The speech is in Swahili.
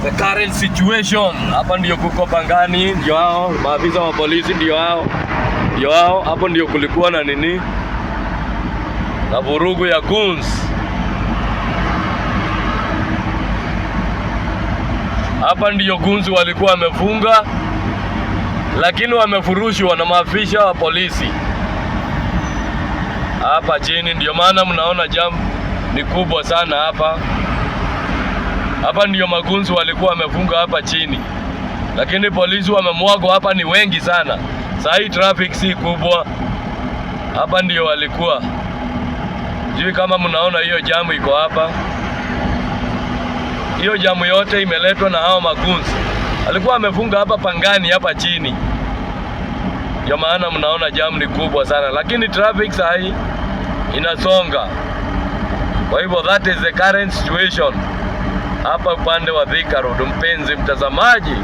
The current situation hapa ndio kuko Pangani, ndio hao maafisa wa polisi, ndio hao, ndio hao. Hapo ndio kulikuwa na nini na vurugu ya goons. Hapa ndio goons walikuwa wamefunga, lakini wamefurushwa na maafisa wa polisi hapa chini. Ndio maana mnaona jam ni kubwa sana hapa. Hapa ndio magoons walikuwa wamefunga hapa chini, lakini polisi wamemwagwa hapa ni wengi sana. Saa hii traffic si kubwa hapa, ndio walikuwa. Sijui kama mnaona hiyo jamu iko hapa. Hiyo jamu yote imeletwa na hao magoons. Alikuwa amefunga hapa Pangani hapa chini, ndio maana mnaona jamu ni kubwa sana, lakini traffic saa hii inasonga. Kwa hivyo that is the current situation hapa upande wa Thika Road, mpenzi mtazamaji.